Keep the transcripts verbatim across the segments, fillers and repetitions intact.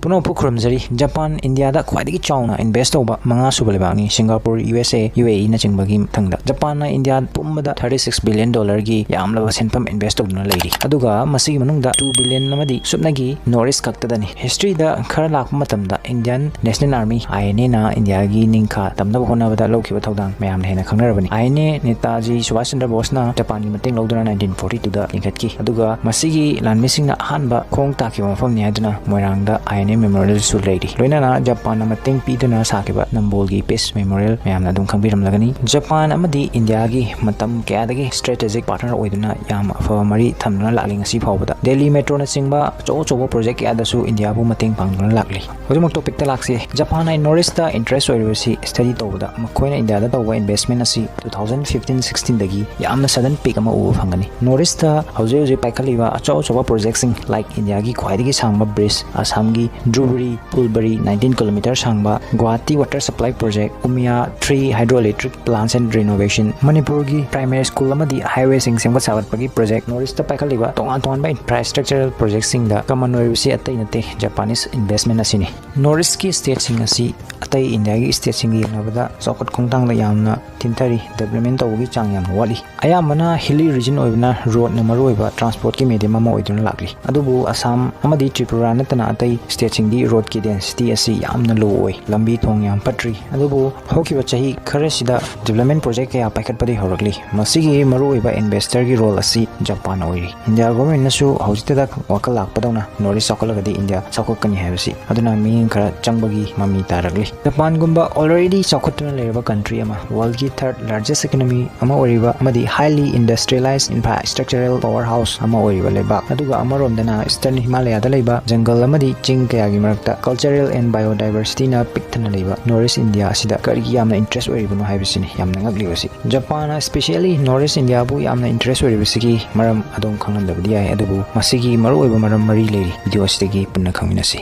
ꯄꯨꯝꯅꯃꯛꯄꯨ ꯈꯨꯔꯨꯝꯖꯔꯤ꯫ ꯖꯄꯥꯟ ꯏꯟꯗꯤꯌꯥꯗ ꯈ꯭ꯋꯥꯏꯗꯒꯤ ꯆꯥꯎꯅ ꯏꯟꯚꯦꯁ ꯇꯧꯕ ꯃꯉꯥ ꯁꯨꯕ ꯂꯩꯕꯥꯛꯅꯤ꯫ ꯁꯤꯡꯒꯥꯄꯨꯔ, ꯌꯨ ꯑꯦꯁ ꯑꯦ, ꯌꯨ ꯑꯦ ꯏꯅꯆꯤꯡꯕꯒꯤ ꯃꯊꯪꯗ ꯖꯄꯥꯟꯅ ꯏꯟꯗꯤꯌꯥ ꯄꯨꯝꯕꯗ ꯊꯥꯔꯇꯤ ꯁꯤꯛꯁ ꯕꯤꯂꯤꯌꯟ ꯗꯣꯂꯔꯒꯤ ꯌꯥꯝꯂꯕ ꯁꯦꯟꯐꯝ ꯏꯟꯚꯦꯁ ꯇꯧꯗꯨꯅ ꯂꯩꯔꯤ꯫ ꯑꯗꯨꯒ ꯃꯁꯤꯒꯤ ꯃꯅꯨꯡꯗ ꯇꯨ ꯕꯤꯂꯤꯌꯟ ꯑꯃꯗꯤ ꯁꯨꯞꯅꯒꯤ ꯅꯣꯔꯠ ꯏꯁ ꯈꯛꯇꯗꯅꯤ꯫ ꯍꯤꯁꯇ꯭ꯔꯤꯗ ꯈꯔ ꯂꯥꯛꯄ ꯃꯇꯝꯗ Indian national army, I N ꯑꯦꯅ ꯏꯟꯗꯤꯌꯥꯒꯤ ꯅꯤꯡꯈꯥ ꯇꯝꯅꯕ ꯍꯣꯠꯅꯕꯗ ꯂꯧꯈꯤꯕ ꯊꯧꯗꯥꯡ ꯃꯌꯥꯝꯅ ꯍꯦꯟꯅ ꯈꯪꯅꯔꯕꯅꯤ꯫ I N A Netaji Subhas Chandra ꯕꯣꯁꯅ ꯖꯄꯥꯟꯒꯤ ꯃꯇꯦꯡ ꯂꯧꯗꯨꯅ ꯅꯥꯏꯟꯇꯤꯟ ꯐꯣꯔꯇꯤ ꯇꯨꯗ ꯂꯤꯡꯈꯠꯈꯤ꯫ ꯑꯗꯨꯒ ꯃꯁꯤꯒꯤ ꯂꯥꯟꯃꯤꯁꯤꯡꯅ ꯑꯍꯥꯟꯕ ꯈꯣꯡ ꯇꯥꯈꯤꯕ ꯃꯐꯝꯅꯤ ꯍꯥꯏꯗꯨꯅ ꯃꯣꯏꯔꯥꯡꯗ ꯑꯥꯏ ꯑꯦꯟ ꯑꯦ ꯃꯦꯃꯣꯔꯤꯌꯦꯜꯁꯨ ꯂꯩꯔꯤ꯫ ꯂꯣꯏꯅꯅ ꯖꯄꯥꯟꯅ ꯃꯇꯦꯡ ꯄꯤꯗꯨꯅ ꯁꯥꯈꯤꯕ ꯅꯝꯕꯣꯜꯒꯤ ꯄꯤꯁ ꯃꯦꯃꯣꯔꯤꯌꯦꯜ ꯃꯌꯥꯝꯅ ꯑꯗꯨꯝ ꯈꯪꯕꯤꯔꯝꯂꯒꯅꯤ꯫ ꯖꯄꯥꯟ ꯑꯃꯗꯤ ꯏꯟꯗꯤꯌꯥꯒꯤ ꯃꯇꯝ ꯀꯌꯥꯗꯒꯤ ꯁ꯭ꯇ꯭ꯔꯦꯇꯦꯖꯤꯛ ꯄꯥꯔꯠꯅꯔ ꯑꯣꯏꯗꯨꯅ ꯌꯥꯝ ꯑꯐꯕ ꯃꯔꯤ ꯊꯝꯗꯨꯅ ꯂꯥꯛꯂꯤ꯫ ꯉꯁꯤ ꯐꯥꯎꯕꯗ ꯗꯦꯜꯂꯤ ꯃꯦꯇ꯭ꯔꯣꯅꯆꯤꯡꯕ ꯑꯆꯧ ꯑꯆꯧꯕ ꯄ꯭ꯔꯣꯖꯦꯛ ꯀꯌꯥꯗꯁꯨ ꯏꯟꯗꯤꯌꯥꯕꯨ ꯃꯇꯦꯡ ꯄꯥꯡꯗꯨꯅ ꯂꯥꯛꯂꯤ꯫ ꯍꯧꯖꯤꯛꯃꯛ ꯇꯣꯄꯤꯛꯇ ꯂꯥꯛꯁꯤ꯫ ꯖꯄꯥꯟꯅ ꯅꯣꯔꯠ ꯏꯁꯇ ꯏꯟꯇꯔꯦꯁ ꯑꯣꯏꯔꯤꯕꯁꯤ ꯁ꯭ꯇꯗꯤ ꯇꯧꯕꯗ ꯃꯈꯣꯏꯅ ꯏꯟꯗꯤꯌꯥꯗ ꯇꯧꯕ ꯏꯟꯚꯦꯁꯃꯦꯟ ꯑꯁꯤ ꯇꯨ ꯊꯥꯎꯖꯟ ꯐꯤꯐꯇꯤꯟ ꯁꯤꯛꯁꯇꯤꯟꯗꯒꯤ ꯌꯥꯝꯅ ꯁꯗꯟ ꯄꯤꯛ ꯑꯃ ꯎꯕ ꯐꯪꯒꯅꯤ꯫ ꯅꯣꯔꯠ ꯏꯁꯇ ꯍꯧꯖꯤꯛ ꯍꯧꯖꯤꯛ ꯄꯥꯏꯈꯠꯂꯤꯕ ꯑꯆꯧ ꯑꯆꯧꯕ ꯄ꯭ꯔꯣꯖꯦꯛꯁꯤꯡ, ꯂꯥꯏꯛ ꯏꯟꯗꯤꯌꯥꯒꯤ ꯈ꯭ꯋꯥꯏꯗꯒꯤ ꯁꯥꯡꯕ ꯕ꯭ꯔꯤꯖ, ꯑꯁꯥꯝꯒꯤ ꯗ꯭ꯔꯨꯕꯔꯤ ꯐꯨꯜꯕꯔꯤ, ꯅꯥꯏꯟꯇꯤꯟ ꯀꯤꯂꯣꯃꯤꯇꯔ ꯁꯥꯡꯕ ꯒꯨꯋꯥꯍꯥꯇꯤ ꯋꯥꯇꯔ ꯁꯄ꯭ꯂꯥꯏ ꯄ꯭ꯔꯣꯖꯦꯛ, ꯎꯃꯤꯌꯥ three hydro electric plants and renovation, ꯃꯅꯤꯄꯨꯔꯒꯤ ꯄ꯭ꯔꯥꯏꯃꯥꯔꯤ ꯁ꯭ꯀꯨꯜ ꯑꯃꯗꯤ ꯍꯥꯏꯋꯦꯁꯤꯡ ꯁꯦꯝꯒꯠ ꯁꯥꯒꯠꯄꯒꯤ ꯄ꯭ꯔꯣꯖꯦꯛ, ꯅꯣꯔꯠ ꯏꯁꯇ ꯄꯥꯏꯈꯠꯂꯤꯕ ꯇꯣꯉꯥꯟ ꯇꯣꯉꯥꯟꯕ ꯏꯟꯐ꯭ꯔꯥꯁ꯭ꯇ꯭ꯔꯛꯆꯔꯦꯜ ꯄ꯭ꯔꯣꯖꯦꯛꯁꯤꯡꯗ ꯀꯃꯟ ꯑꯣꯏꯔꯤꯕꯁꯤ ꯑꯇꯩ ꯅꯠꯇꯦ, ꯖꯄꯥꯅꯤꯁ ꯏꯟꯚꯦꯁꯃꯦꯟ ꯑꯁꯤꯅꯤ꯫ ꯅꯣꯔꯠ ꯏꯁꯀꯤ ꯁ꯭ꯇꯦꯠꯁꯤꯡ ꯑꯁꯤ ꯑꯇꯩ ꯏꯟꯗꯤꯌꯥꯒꯤ ꯁ꯭ꯇꯦꯠꯁꯤꯡꯒ ꯌꯦꯡꯅꯕꯗ ꯆꯥꯎꯈꯠ ꯈꯣꯡꯊꯥꯡꯗ ꯌꯥꯝꯅ ꯊꯤꯟꯊꯔꯤ, ꯗꯤꯕ꯭ꯂꯞꯃꯦꯟ ꯇꯧꯕꯒꯤ ꯆꯥꯡ ꯌꯥꯝꯅ ꯋꯥꯠꯂꯤ꯫ ꯑꯌꯥꯝꯕꯅ ꯍꯤꯂꯤ ꯔꯤꯖꯟ ꯑꯣꯏꯕꯅ ꯔꯣꯗꯅ ꯃꯔꯨꯑꯣꯏꯕ ꯇ꯭ꯔꯥꯟꯁꯄꯣꯔꯠꯀꯤ ꯃꯦꯗꯤꯌꯝ ꯑꯃ ꯑꯣꯏꯗꯨꯅ ꯂꯥꯛꯂꯤ꯫ ꯑꯗꯨꯕꯨ ꯑꯁꯥꯝ ꯑꯃꯗꯤ ꯇ꯭ꯔꯤꯄꯨꯔꯥ ꯅꯠꯇꯅ ꯑꯇꯩ ꯁ꯭ꯇꯦꯠꯁꯤꯡꯗꯤ ꯔꯣꯗꯀꯤ ꯗꯦꯟꯁꯤꯇꯤ ꯑꯁꯤ ꯌꯥꯝꯅ ꯂꯣ ꯑꯣꯏ, ꯂꯝꯕꯤ ꯊꯣꯡ ꯌꯥꯝ ꯐꯠꯇ꯭ꯔꯤ꯫ ꯑꯗꯨꯕꯨ ꯍꯧꯈꯤꯕ ꯆꯍꯤ ꯈꯔꯁꯤꯗ ꯗꯤꯕ꯭ꯂꯞꯃꯦꯟ ꯄ꯭ꯔꯣꯖꯦꯛ ꯀꯌꯥ ꯄꯥꯏꯈꯠꯄꯗꯒꯤ ꯍꯧꯔꯛꯂꯤ꯫ ꯃꯁꯤꯒꯤ ꯃꯔꯨꯑꯣꯏꯕ ꯏꯟꯚꯦꯁꯇꯔꯒꯤ ꯔꯣꯜ ꯑꯁꯤ ꯖꯄꯥꯟ ꯑꯣꯏꯔꯤ꯫ ꯏꯟꯗꯤꯌꯥ ꯒꯣꯚꯔꯟꯃꯦꯟꯠꯅꯁꯨ ꯍꯧꯖꯤꯛꯇꯗ ꯋꯥꯈꯜ ꯂꯥꯛꯄꯗꯧꯅ ꯅꯣꯔꯠ ꯏꯁ ꯆꯥꯎꯈꯠꯂꯒꯗꯤ ꯏꯟꯗꯤꯌꯥ ꯆꯥꯎꯈꯠꯀꯅꯤ ꯍꯥꯏꯕꯁꯤ ꯑꯗꯨꯅ ꯃꯤꯠꯌꯦꯡ ꯈꯔ ꯆꯪꯕꯒꯤ ꯃꯃꯤ ꯇꯥꯔꯛꯂꯤ꯫ ꯖꯄꯥꯟꯒꯨꯝꯕ already ꯆꯥꯎꯈꯠꯇꯨꯅ ꯂꯩꯔꯕ ꯀꯟꯇ꯭ꯔꯤ ꯑꯃ, ꯋꯥꯔꯜꯗꯀꯤ ꯊꯔꯗ ꯂꯥꯔꯖꯦꯁ ꯏꯀꯣꯅꯣꯃꯤ ꯑꯃ ꯑꯣꯏꯔꯤꯕ ꯑꯃꯗꯤ highly industrialized infrastructural powerhouse ꯑꯃ ꯑꯣꯏꯔꯤꯕ ꯂꯩꯕꯥꯛ, ꯑꯗꯨꯒ ꯑꯃꯔꯣꯝꯗꯅ ꯏꯁꯇꯔꯟ ꯍꯤꯃꯥꯂꯌꯥꯗ ꯂꯩꯕ ꯖꯪꯒꯜ ꯑꯃꯗꯤ ꯆꯤꯡ ꯀꯌꯥꯒꯤ ꯃꯔꯛꯇ cultural and biodiversityꯅ ꯄꯤꯛ ꯊꯟꯅ ꯂꯩꯕ ꯅꯣꯔꯠ ꯏꯁ ꯏꯟꯗꯤꯌꯥ ꯑꯁꯤꯗ ꯀꯔꯤꯒꯤ ꯌꯥꯝꯅ ꯏꯟꯇꯔꯦꯁ ꯑꯣꯏꯔꯤꯕꯅꯣ ꯍꯥꯏꯕꯁꯤꯅꯤ ꯌꯥꯝꯅ ꯉꯛꯂꯤꯕꯁꯤ꯫ ꯖꯄꯥꯟꯅ specially ꯅꯣꯔꯠ ꯏꯁ ꯏꯟꯗꯤꯌꯥꯕꯨ ꯌꯥꯝꯅ ꯏꯟꯇꯔꯦꯁ ꯑꯣꯏꯔꯤꯕꯁꯤꯒꯤ ꯃꯔꯝ ꯑꯗꯣꯝ ꯈꯪꯂꯝꯗꯕꯗꯤ ꯌꯥꯏ, ꯑꯗꯨꯕꯨ ꯃꯁꯤꯒꯤ ꯃꯔꯨꯑꯣꯏꯕ ꯃꯔꯝ ꯃꯔꯤ ꯂꯩꯔꯤ꯫ ꯚꯤꯗꯤꯑꯣ ꯑꯁꯤꯗꯒꯤ ꯄꯨꯟꯅ ꯈꯪꯃꯤꯟꯅꯁꯤ꯫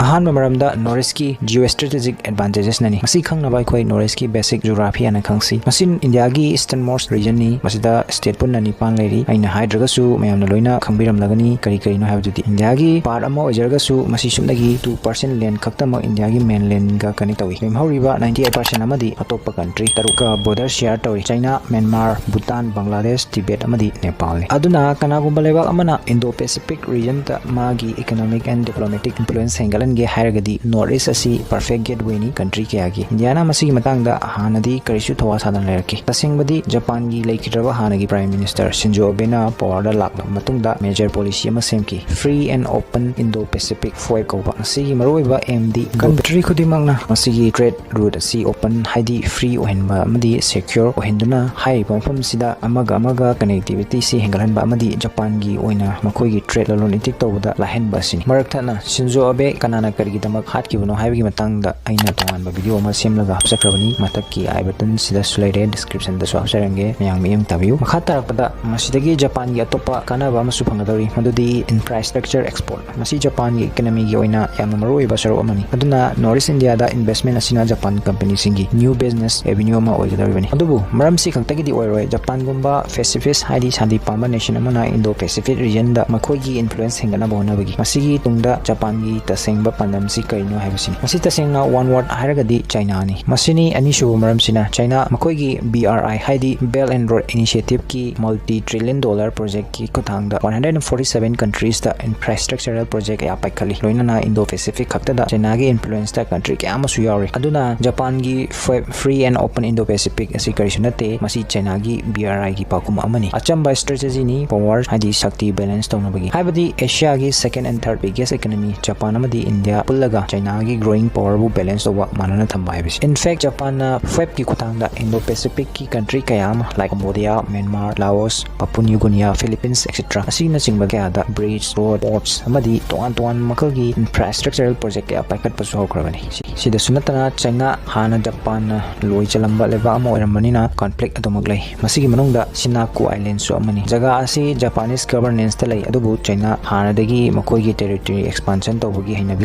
ꯑꯍꯥꯟꯕ ꯃꯔꯝꯗ North East ꯀꯤ geostrategic advantages ꯅꯅꯤ꯫ ꯃꯁꯤ ꯈꯪꯅꯕ ꯑꯩꯈꯣꯏ North East ꯀꯤ basic geography ꯍꯥꯟꯅ ꯈꯪꯁꯤ꯫ ꯃꯁꯤ ꯏꯟꯗꯤꯌꯥꯒꯤ easternmost region ꯅꯤ꯫ ꯃꯁꯤꯗ state ꯄꯨꯟꯅ ꯅꯤꯄꯥꯟ ꯂꯩꯔꯤ꯫ ꯑꯩꯅ ꯍꯥꯏꯗ꯭ꯔꯒꯁꯨ ꯃꯌꯥꯝꯅ ꯂꯣꯏꯅ ꯈꯪꯕꯤꯔꯝꯂꯒꯅꯤ ꯀꯔꯤ ꯀꯔꯤꯅꯣ ꯍꯥꯏꯕꯗꯨꯗꯤ꯫ ꯏꯟꯗꯤꯌꯥꯒꯤ part ꯑꯃ ꯑꯣꯏꯖꯔꯒꯁꯨ ꯃꯁꯤ ꯁꯨꯞꯅꯒꯤ two percent land ꯈꯛꯇꯃꯛ ꯏꯟꯗꯤꯌꯥꯒꯤ mainland ꯒ connect ꯇꯧꯏ꯫ ꯂꯦꯝꯍꯧꯔꯤꯕ ninety eight percent ꯑꯃꯗꯤ ꯑꯇꯣꯞꯄ country ꯇꯔꯨꯛꯀ border share ꯇꯧꯔꯤ꯫ ꯆꯥꯏꯅꯥ, ꯃ꯭ꯌꯥꯟꯃꯥꯔ, ꯚꯨꯇꯥꯟ, ꯕꯪꯒ꯭ꯂꯥꯗꯦꯁ, ꯇꯤꯕꯦꯠ ꯑꯃꯗꯤ ꯅꯦꯄꯥꯜꯅꯤ꯫ ꯑꯗꯨꯅ ꯀꯅꯥꯒꯨꯝꯕ ꯂꯩꯕꯥꯛ ꯑꯃꯅ Indo-Pacific region ꯇ ꯃꯥꯒꯤ economic and diplomatic influence ꯍꯦꯟꯒꯠꯍꯟꯒꯦ ꯍꯥꯏꯔꯒꯗꯤ North East ꯑꯁꯤ perfect gateway ꯅꯤ country ꯀꯌꯥꯒꯤ꯫ ꯏꯟꯗꯤꯌꯥꯅ ꯃꯁꯤꯒꯤ ꯃꯇꯥꯡꯗ ꯍꯥꯟꯅꯗꯤ ꯀꯔꯤꯁꯨ ꯊꯧꯋꯥ ꯁꯥꯗꯅ ꯂꯩꯔꯛꯈꯤ꯫ ꯇꯁꯦꯡꯕꯗꯤ ꯖꯄꯥꯟꯒꯤ ꯂꯩꯈꯤꯗ꯭ꯔꯕ ꯍꯥꯟꯅꯒꯤ Prime Minister ꯁꯤꯟꯖꯣ ꯑꯕꯦꯅ power ꯗ ꯂꯥꯛꯂꯕ ꯃꯇꯨꯡꯗ major policy ꯑꯃ ꯁꯦꯝꯈꯤ, Free and Open Indo-Pacific, ꯐꯣꯏꯞ ꯀꯧꯕ꯫ ꯃꯁꯤꯒꯤ ꯃꯔꯨꯑꯣꯏꯕ aim ꯗꯤ country ꯈꯨꯗꯤꯡꯃꯛꯅ ꯃꯁꯤꯒꯤ trade route ꯑꯁꯤ open, ꯍꯥꯏꯗꯤ free ꯑꯣꯏꯍꯟꯕ ꯑꯃꯗꯤ secure ꯑꯣꯏꯍꯟꯗꯨꯅ ꯍꯥꯏꯔꯤꯕ ꯃꯐꯝꯁꯤꯗ ꯑꯃꯒ ꯑꯃꯒ connectivity ꯁꯤ ꯍꯦꯟꯒꯠꯍꯟꯕ ꯑꯃꯗꯤ ꯖꯄꯥꯟꯒꯤ ꯑꯣꯏꯅ ꯃꯈꯣꯏꯒꯤ trade ꯂꯂꯣꯟ ꯏꯇꯤꯛ ꯇꯧꯕꯗ ꯂꯥꯏꯍꯟꯕ ꯑꯁꯤꯅꯤ꯫ ꯃꯔꯛ ꯊꯠꯅ ꯁꯤꯟꯖꯣ ꯑꯕꯦ ꯀꯅꯥꯅ ꯀꯔꯤꯒꯤꯗꯃꯛ ꯍꯥꯠꯈꯤꯕꯅꯣ ꯍꯥꯏꯕꯒꯤ ꯃꯇꯥꯡꯗ ꯑꯩꯅ ꯇꯣꯉꯥꯟꯕ video ꯑꯃ ꯁꯦꯝꯂꯒ ꯍꯥꯞꯆꯈ꯭ꯔꯕꯅꯤ꯫ ꯃꯊꯛꯀꯤ I button ꯁꯤꯗꯁꯨ ꯂꯩꯔꯦ, description ꯗꯁꯨ ꯍꯥꯞꯆꯔꯝꯒꯦ, ꯃꯌꯥꯝ ꯃꯤꯠꯌꯦꯡ ꯇꯥꯕꯤꯌꯨ꯫ ꯃꯈꯥ ꯇꯥꯔꯛꯄꯗ ꯃꯁꯤꯗꯒꯤ ꯖꯄꯥꯟꯒꯤ ꯑꯇꯣꯞꯄ ꯀꯥꯟꯅꯕ ꯑꯃꯁꯨ ꯐꯪꯒꯗꯧꯔꯤ, ꯃꯗꯨꯗꯤ infrastructure export꯫ ꯃꯁꯤ ꯖꯄꯥꯟꯒꯤ economy ꯒꯤ ꯑꯣꯏꯅ ꯌꯥꯝꯅ ꯃꯔꯨꯑꯣꯏꯕ ꯁꯔꯨꯛ ꯑꯃꯅꯤ꯫ ꯑꯗꯨꯅ North East India ꯗ investment ꯑꯁꯤꯅ ꯖꯄꯥꯟ company ꯁꯤꯡꯒꯤ new business avenue ꯑꯃ ꯑꯣꯏꯒꯗꯧꯔꯤꯕꯅꯤ꯫ ꯑꯗꯨꯕꯨ ꯃꯔꯝꯁꯤ ꯈꯛꯇꯒꯤꯗꯤ ꯑꯣꯏꯔꯣꯏ꯫ ꯖꯄꯥꯟꯒꯨꯝꯕ pacifist ꯍꯥꯏꯗꯤ ꯁꯥꯟꯇꯤ ꯄꯥꯝꯕ nation ꯑꯃꯅ Indo-Pacific region ꯗ ꯃꯈꯣꯏꯒꯤ influence ꯍꯦꯟꯒꯠꯅꯕ ꯍꯣꯠꯅꯕꯒꯤ꯫ ꯃꯁꯤꯒꯤ ꯇꯨꯡꯗ ꯖꯄꯥꯟꯒꯤ ꯇꯁꯦꯡꯕ ꯄꯥꯟꯗꯝꯁꯤ ꯀꯔꯤꯅꯣ ꯍꯥꯏꯕꯁꯤꯅꯤ꯫ ꯃꯁꯤ ꯇꯁꯦꯡꯅ one word ꯍꯥꯏꯔꯒꯗꯤ ꯆꯥꯏꯅꯥꯅꯤ꯫ ꯃꯁꯤꯅꯤ ꯑꯅꯤꯁꯨꯕ ꯃꯔꯝꯁꯤꯅ꯫ ꯆꯥꯏꯅꯥ ꯃꯈꯣꯏꯒꯤ B R I ꯍꯥꯏꯗꯤ Belt and Road Initiative ꯀꯤ multi trillion dollar project ꯀꯤ ꯈꯨꯠꯊꯥꯡꯗ one hundred forty seven countries ꯇ infrastructural project ꯀꯌꯥ ꯄꯥꯏꯈꯠꯂꯤ꯫ ꯂꯣꯏꯅꯅ Indo-Pacific ꯈꯛꯇꯗ ꯆꯥꯏꯅꯥꯒꯤ influence ꯇ country ꯀꯌꯥ ꯑꯃꯁꯨ ꯌꯥꯎꯔꯤ꯫ ꯑꯗꯨꯅ ꯖꯄꯥꯟꯒꯤ ꯐ꯭ꯔꯦ-, Free and Open Indo-Pacific ꯑꯁꯤ ꯀꯔꯤꯁꯨ ꯅꯠꯇꯦ, ꯃꯁꯤ ꯆꯥꯏꯅꯥꯒꯤ B R I ꯒꯤ ꯄꯥꯎꯈꯨꯝ ꯑꯃꯅꯤ꯫ ꯑꯆꯝꯕ strategy ꯅꯤ, power ꯍꯥꯏꯗꯤ ꯁꯛꯇꯤ balance ꯇꯧꯅꯕꯒꯤ꯫ ꯍꯥꯏꯕꯗꯤ Asia ꯒꯤ second and third biggest economy Japan ꯑꯃꯗꯤ ꯏꯟꯗꯤꯌꯥ ꯄꯨꯜꯂꯒ ꯆꯥꯏꯅꯥꯒꯤ growing power ꯕꯨ balance ꯇꯧꯕ, ꯃꯥꯟꯅꯅ ꯊꯝꯕ ꯍꯥꯏꯕꯁꯤ꯫ In fact, ꯖꯄꯥꯟꯅ ꯐ꯭ꯋꯦꯞ ꯀꯤ ꯈꯨꯠꯊꯥꯡꯗ Indo-Pacific ꯀꯤ country ꯀꯌꯥ ꯑꯃ, like Cambodia, Myanmar, Laos, Papua New Guinea, Philippines, et cetera ꯑꯁꯤꯅꯆꯤꯡꯕ ꯀꯌꯥꯗ bridge, road, ports ꯑꯃꯗꯤ ꯇꯣꯉꯥꯟ ꯇꯣꯉꯥꯟꯕ ꯃꯈꯜꯒꯤ infrastructural project ꯀꯌꯥ ꯄꯥꯏꯈꯠꯄꯁꯨ ꯍꯧꯈ꯭ꯔꯕꯅꯤ꯫ ꯁꯤ-, ꯁꯤꯗꯁꯨ ꯅꯠꯇꯅ ꯆꯥꯏꯅꯥ ꯍꯥꯟꯅ ꯖꯄꯥꯟꯅ ꯂꯣꯏ ꯆꯜꯂꯝꯕ ꯂꯩꯕꯥꯛ ꯑꯃ ꯑꯣꯏꯔꯝꯕꯅꯤꯅ conflict ꯑꯗꯨꯃꯛ ꯂꯩ꯫ ꯃꯁꯤꯒꯤ ꯃꯅꯨꯡꯗ Senkaku Island ꯁꯨ ꯑꯃꯅꯤ꯫ ꯖꯒꯥ ꯑꯁꯤ Japanese governance ꯇ ꯂꯩ, ꯑꯗꯨꯕꯨ ꯆꯥꯏꯅꯥ ꯍꯥꯟꯅꯗꯒꯤ ꯃꯈꯣꯏꯒꯤ territory expansion ꯇꯧꯕꯒꯤ ꯍꯩꯅꯕꯤ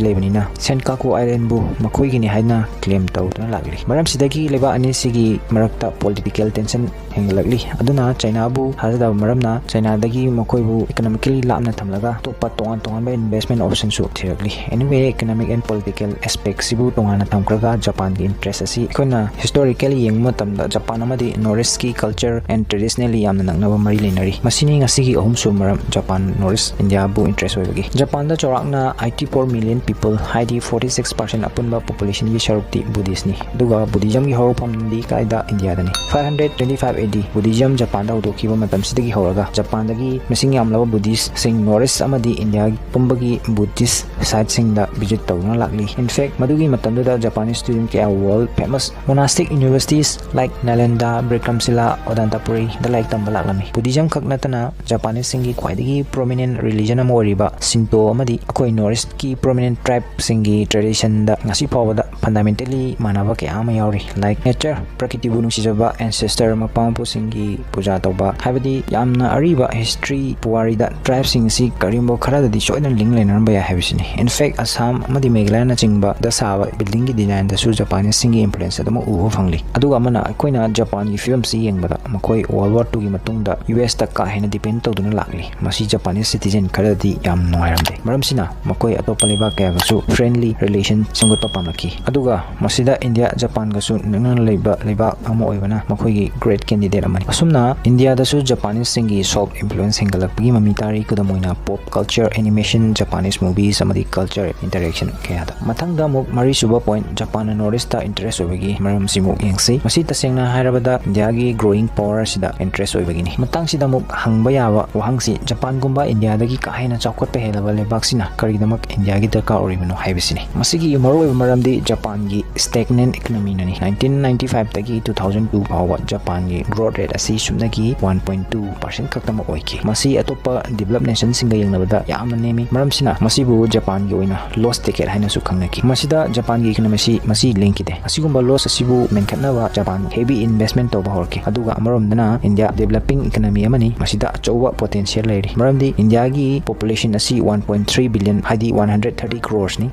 ꯂꯩꯕꯅꯤꯅ ꯁꯦꯟꯀꯥꯀꯨ ꯑꯥꯏꯂꯦꯟꯕꯨ ꯃꯈꯣꯏꯒꯤꯅꯤ ꯍꯥꯏꯅ ꯀ꯭ꯂꯦꯝ ꯇꯧꯗꯨꯅ ꯂꯥꯛꯂꯤ꯫ ꯃꯔꯝꯁꯤꯗꯒꯤ ꯂꯩꯕꯥꯛ ꯑꯅꯤꯁꯤꯒꯤ ꯃꯔꯛꯇ ꯄꯣꯂꯤꯇꯤꯀꯦꯜ ꯇꯦꯟꯁꯟ ꯍꯦꯟꯒꯠꯂꯛꯂꯤ꯫ ꯑꯗꯨꯅ ꯆꯩꯅꯥꯕꯨ ꯊꯥꯖꯗꯕ ꯃꯔꯝꯅ ꯆꯩꯅꯥꯗꯒꯤ ꯃꯈꯣꯏꯕꯨ ꯏꯀꯣꯅꯣꯃꯤꯀꯦꯜꯂꯤ ꯂꯥꯞꯅ ꯊꯝꯂꯒ ꯑꯇꯣꯞꯄ ꯇꯣꯉꯥꯟ ꯇꯣꯉꯥꯟꯕ investment ꯑꯣꯞꯁꯟꯁꯨ ꯊꯤꯔꯛꯂꯤ꯫ Anyway, economic and political aspect ꯁꯤꯕꯨ ꯇꯣꯉꯥꯟꯅ ꯊꯝꯈ꯭ꯔꯒ ꯖꯄꯥꯟꯒꯤ ꯏꯟꯇꯔꯦꯁ ꯑꯁꯤ ꯑꯩꯈꯣꯏꯅ ꯍꯤꯁꯇꯣꯔꯤꯀꯦꯜꯂꯤ ꯌꯦꯡꯕ ꯃꯇꯝꯗ ꯖꯄꯥꯟ ꯑꯃꯗꯤ ꯅꯣꯔꯠ ꯏꯁꯀꯤ ꯀꯜꯆꯔ ꯑꯦꯟ ꯇ꯭ꯔꯦꯗꯤꯁꯅꯦꯜꯂꯤ ꯌꯥꯝꯅ ꯅꯛꯅꯕ ꯃꯔꯤ ꯂꯩꯅꯔꯤ꯫ ꯃꯁꯤꯅꯤ ꯉꯁꯤꯒꯤ ꯑꯍꯨꯝꯁꯨꯕ ꯃꯔꯝ, ꯖꯄꯥꯟ ꯅꯣꯔꯠ ꯏꯁ ꯏꯟꯗꯤꯌꯥꯕꯨ ꯏꯟꯇꯔꯦꯁ ꯑꯣꯏꯕꯒꯤ꯫ ꯖꯄꯥꯟꯗ ꯆꯥꯎꯔꯥꯛꯅ ꯑꯥꯏꯇꯤ ꯐꯣꯔ ꯃꯤꯂꯤꯌꯟ ꯄꯤꯄꯜ, ꯍꯥꯏꯗꯤ ꯐꯣꯔꯇꯤ ꯁꯤꯛꯁ ꯄꯥꯔꯁꯦꯟ ꯑꯄꯨꯟꯕ ꯄꯣꯄꯨꯂꯦꯁꯟꯒꯤ ꯁꯔꯨꯛꯇꯤ ꯕꯨꯙꯤꯁꯅꯤ꯫ ꯑꯗꯨꯒ ꯕꯨꯙꯤꯖꯝꯒꯤ ꯍꯧꯔꯛꯐꯝꯗꯤ ꯀꯥꯏꯗ? ꯏꯟꯗꯤꯌꯥꯗꯅꯤ꯫ ꯐꯥꯏꯚ ꯍꯟꯗ꯭ꯔꯦꯠ ꯇ꯭ꯋꯦꯟꯇꯤ ꯐꯥꯏꯚ ꯑꯦ ꯗꯤ ꯕꯨꯙꯤꯖꯝ ꯖꯄꯥꯟꯗ ꯍꯧꯗꯣꯛꯈꯤꯕ ꯃꯇꯝꯁꯤꯗꯒꯤ ꯍꯧꯔꯒ ꯖꯄꯥꯟꯗꯒꯤ ꯃꯁꯤꯡ ꯌꯥꯝꯂꯕ ꯕꯨꯙꯤꯁꯁꯤꯡ ꯅꯣꯔꯠ ꯏꯁ ꯑꯃꯗꯤ ꯏꯟꯗꯤꯌꯥ ꯄꯨꯝꯕꯒꯤ ꯕꯨꯙꯤꯁ ꯁꯥꯏꯠꯁꯤꯡꯗ ꯚꯤꯖꯤꯠ ꯇꯧꯗꯨꯅ ꯂꯥꯛꯂꯤ꯫ In fact, ꯃꯗꯨꯒꯤ ꯃꯇꯝꯗꯨꯗ ꯖꯄꯥꯅꯤꯁ ꯁ꯭ꯇꯨꯗꯦꯟ ꯀꯌꯥ ꯋꯥꯔꯜ ꯐꯦꯃꯁ ꯃꯣꯅꯥꯁꯇꯤꯛ ꯌꯨꯅꯤꯚꯔꯁꯤꯇꯤꯁ ꯂꯥꯏꯛ ꯅꯥꯂꯟꯗꯥ, ꯕ꯭ꯔꯤꯀ꯭ꯔꯝꯁꯤꯂꯥ, ꯑꯣꯗꯥꯟꯇꯥꯄꯨꯔꯤꯗ ꯂꯥꯏꯔꯤꯛ ꯇꯝꯕ ꯂꯥꯛꯂꯝꯃꯤ꯫ ꯕꯨꯙꯤꯖꯝ ꯈꯛ ꯅꯠꯇꯅ ꯖꯄꯥꯅꯤꯁꯁꯤꯡꯒꯤ ꯈ꯭ꯋꯥꯏꯗꯒꯤ ꯄ꯭ꯔꯣꯃꯤꯅꯦꯟ ꯔꯤꯂꯤꯖꯟ ꯑꯃ ꯑꯣꯏꯔꯤꯕ ꯁꯤꯟꯇꯣ ꯑꯃꯗꯤ ꯑꯩꯈꯣꯏ ꯅꯣꯔꯠ ꯏꯁꯀꯤ ꯄ꯭ꯔꯣꯃꯤꯅꯦꯟ ꯇ꯭ꯔꯥꯏꯕꯁꯤꯡꯒꯤ ꯇ꯭ꯔꯦꯗꯤꯁꯟꯗ ꯉꯁꯤ ꯐꯥꯎꯕꯗ ꯐꯟꯗꯥꯃꯦꯟꯇꯦꯜꯂꯤ ꯃꯥꯟꯅꯕ ꯀꯌꯥ ꯑꯃ ꯌꯥꯎꯔꯤ꯫ ꯂꯥꯏꯛ ꯅꯦꯆꯔ, ꯄ꯭ꯔꯀꯤꯇꯤꯕꯨ ꯅꯨꯡꯁꯤꯖꯕ, ꯑꯦꯟꯁꯦꯁꯇꯔ, ꯃꯄꯥ ꯃꯄꯨꯁꯤꯡꯒꯤ ꯄꯨꯖꯥ ꯇꯧꯕ, ꯍꯥꯏꯕꯗꯤ ꯌꯥꯝꯅ ꯑꯔꯤꯕ ꯍꯤꯁꯇ꯭ꯔꯤ ꯄꯨꯋꯥꯔꯤꯗ ꯇ꯭ꯔꯥꯏꯕꯁꯤꯡ ꯑꯁꯤ ꯀꯔꯤꯒꯨꯝꯕ ꯈꯔꯗꯗꯤ ꯁꯣꯏꯗꯅ ꯂꯤꯡ ꯂꯩꯅꯔꯝꯕ ꯌꯥꯏ ꯍꯥꯏꯕꯁꯤꯅꯤ꯫ In fact, ꯑꯁꯥꯝ ꯑꯃꯗꯤ ꯃꯦꯘꯥꯂꯌꯥꯅꯆꯤꯡꯕꯗ ꯁꯥꯕ ꯕꯤꯜꯗꯤꯡꯒꯤ ꯗꯤꯖꯥꯏꯟꯗꯁꯨ ꯖꯄꯥꯅꯤꯁꯁꯤꯡꯒꯤ ꯏꯟꯐ꯭ꯂꯨꯌꯦꯟꯁ ꯑꯗꯨꯃꯛ ꯎꯕ ꯐꯪꯂꯤ꯫ ꯑꯗꯨꯒ ꯑꯃꯅ, ꯑꯩꯈꯣꯏꯅ ꯖꯄꯥꯟꯒꯤ ꯐꯤꯕꯝꯁꯤ ꯌꯦꯡꯕꯗ ꯃꯈꯣꯏ ꯋꯥꯔꯜ ꯋꯥꯔ ꯇꯨꯒꯤ ꯃꯇꯨꯡꯗ ꯌꯨ ꯑꯦꯁꯇ ꯀꯥ ꯍꯦꯟꯅ ꯗꯤꯄꯦꯟ ꯇꯧꯗꯨꯅ ꯂꯥꯛꯂꯤ꯫ ꯃꯁꯤ ꯖꯄꯥꯅꯤꯁ ꯁꯤꯇꯤꯖꯦꯟ ꯈꯔꯗꯤ ꯌꯥꯝ ꯅꯨꯡꯉꯥꯏꯔꯝꯗꯦ꯫ ꯃꯔꯝꯁꯤꯅ ꯃꯈꯣꯏ ꯑꯇꯣꯞꯄ ꯂꯩꯕꯥꯛ ꯀꯌꯥꯒꯁꯨ ꯐ꯭ꯔꯦꯟꯂꯤ ꯔꯤꯂꯦꯁꯟ ꯁꯦꯝꯒꯠꯄ ꯄꯥꯝꯂꯛꯈꯤ꯫ ꯑꯗꯨꯒ ꯃꯁꯤꯗ ꯏꯟꯗꯤꯌꯥ ꯖꯄꯥꯟꯒꯁꯨ ꯅꯛꯅꯅ ꯂꯩꯕ ꯂꯩꯕꯥꯛ ꯑꯃ ꯑꯣꯏꯕꯅ ꯃꯈꯣꯏꯒꯤ ꯒ꯭ꯔꯦꯠ ꯀꯦꯟꯗꯤꯗꯦꯠ ꯑꯃꯅꯤ꯫ ꯑꯁꯨꯝꯅ ꯏꯟꯗꯤꯌꯥꯗꯁꯨ ꯖꯄꯥꯅꯤꯁꯁꯤꯡꯒꯤ ꯁꯣꯐ ꯏꯟꯐ꯭ꯂꯨꯌꯦꯟꯁ ꯍꯦꯟꯒꯠꯂꯛꯄꯒꯤ ꯃꯃꯤ ꯇꯥꯔꯤ, ꯈꯨꯗꯝ ꯑꯣꯏꯅ ꯄꯣꯞ ꯀꯜꯆꯔ, ꯑꯦꯅꯤꯃꯦꯁꯟ, ꯖꯄꯥꯅꯤꯁ ꯃꯨꯚꯤꯁ ꯑꯃꯗꯤ ꯀꯜꯆꯔ ꯏꯟꯇꯔꯦꯛꯁꯟ ꯀꯌꯥꯗ꯫ ꯃꯊꯪꯗ ꯑꯃꯨꯛ ꯃꯔꯤꯁꯨꯕ ꯄꯣꯏꯟꯠ, ꯖꯄꯥꯟꯅ ꯅꯣꯔꯠ ꯏꯁꯇ ꯏꯟꯇꯔꯦꯁ ꯑꯣꯏꯕꯒꯤ ꯃꯔꯝꯁꯤꯃꯨꯛ ꯌꯦꯡꯁꯤ꯫ ꯃꯁꯤ ꯇꯁꯦꯡꯅ ꯍꯥꯏꯔꯕꯗ ꯏꯟꯗꯤꯌꯥꯒꯤ ꯒ꯭ꯔꯣꯋꯤꯡ ꯄꯥꯋꯔ ꯑꯁꯤꯗ ꯏꯟꯇꯔꯦꯁ ꯑꯣꯏꯕꯒꯤꯅꯤ꯫ ꯃꯇꯥꯡꯁꯤꯗ ꯑꯃꯨꯛ ꯍꯪꯕ ꯌꯥꯕ ꯋꯥꯍꯪꯁꯤ, ꯖꯄꯥꯟꯒꯨꯝꯕ ꯏꯟꯗꯤꯌꯥꯗꯒꯤ ꯀꯥ ꯍꯦꯟꯅ ꯆꯥꯎꯈꯠꯄ ꯍꯦꯜꯂꯕ ꯂꯩꯕꯥꯛꯁꯤꯅ ꯀꯔꯤꯒꯤꯗꯃꯛ ꯏꯟꯗꯤꯌꯥꯒꯤ ꯗꯔꯀꯥꯔ ꯑꯣꯏꯔꯤꯕꯅꯣ ꯍꯥꯏꯕꯁꯤꯅꯤ꯫ ꯃꯁꯤꯒꯤ ꯃꯔꯨꯑꯣꯏꯕ ꯃꯔꯝꯗꯤ ꯖꯄꯥꯟꯒꯤ ꯁ꯭ꯇꯦꯒꯅꯦꯟ ꯏꯀꯅꯃꯤꯅꯅꯤ꯫ ꯅꯥꯏꯟꯇꯤꯟ ꯅꯥꯏꯟꯇꯤ ꯐꯥꯏꯚꯇꯒꯤ ꯇꯨ ꯊꯥꯎꯖꯟ ꯇꯨ ꯐꯥꯎꯕ ꯖꯄꯥꯟꯒꯤ ꯒ꯭ꯔꯣꯠ ꯔꯦꯠ ꯑꯁꯤ ꯁꯨꯞꯅꯒꯤ ꯋꯥꯟ ꯄꯣꯏꯟ ꯇꯨ ꯄꯥꯔꯁꯦꯟ ꯈꯛꯇꯃꯛ ꯑꯣꯏꯈꯤ꯫ ꯃꯁꯤ ꯑꯇꯣꯞꯄ ꯗꯤꯕꯂꯞ ꯅꯦꯁꯟꯁꯤꯡꯒ ꯌꯦꯡꯅꯕꯗ ꯌꯥꯝꯅ ꯅꯦꯝꯃꯤ꯫ ꯃꯔꯝꯁꯤꯅ ꯃꯁꯤꯕꯨ ꯖꯄꯥꯟꯒꯤ ꯑꯣꯏꯅ ꯂꯣꯁ ꯗꯦꯀꯦꯠ ꯍꯥꯏꯅꯁꯨ ꯈꯪꯅꯈꯤ꯫ ꯃꯁꯤꯗ ꯖꯄꯥꯟꯒꯤ ꯏꯀꯅꯃꯤꯁꯤ ꯃꯁꯤ ꯂꯦꯡꯈꯤꯗꯦ꯫ ꯑꯁꯤꯒꯨꯝꯕ ꯂꯣꯁ ꯑꯁꯤꯕꯨ ꯃꯦꯟꯈꯠꯅꯕ ꯖꯄꯥꯟ ꯍꯦꯚꯤ ꯏꯟꯚꯦꯁꯃꯦꯟ ꯇꯧꯕ ꯍꯧꯔꯛꯈꯤ꯫ ꯑꯗꯨꯒ ꯑꯃꯔꯣꯝꯗꯅ ꯏꯟꯗꯤꯌꯥ ꯗꯤꯕꯂꯞꯄꯤꯡ ꯏꯀꯅꯃꯤ ꯑꯃꯅꯤ꯫ ꯃꯁꯤꯗ ꯑꯆꯧꯕ ꯄꯣꯇꯦꯟꯁꯤꯌꯦꯜ ꯂꯩꯔꯤ꯫ ꯃꯔꯝꯗꯤ ꯏꯟꯗꯤꯌꯥꯒꯤ ꯄꯣꯄꯨꯂꯦꯁꯟ ꯑꯁꯤ ꯋꯥꯟ ꯄꯣꯏꯟ ꯊ꯭ꯔꯤ ꯕꯤꯂꯤꯌꯟ, ꯍꯥꯏꯗꯤ ꯋꯥꯟ ꯍꯟꯗ꯭ꯔꯦꯠ ꯊꯥꯔꯇꯤ crores ꯅꯤ꯫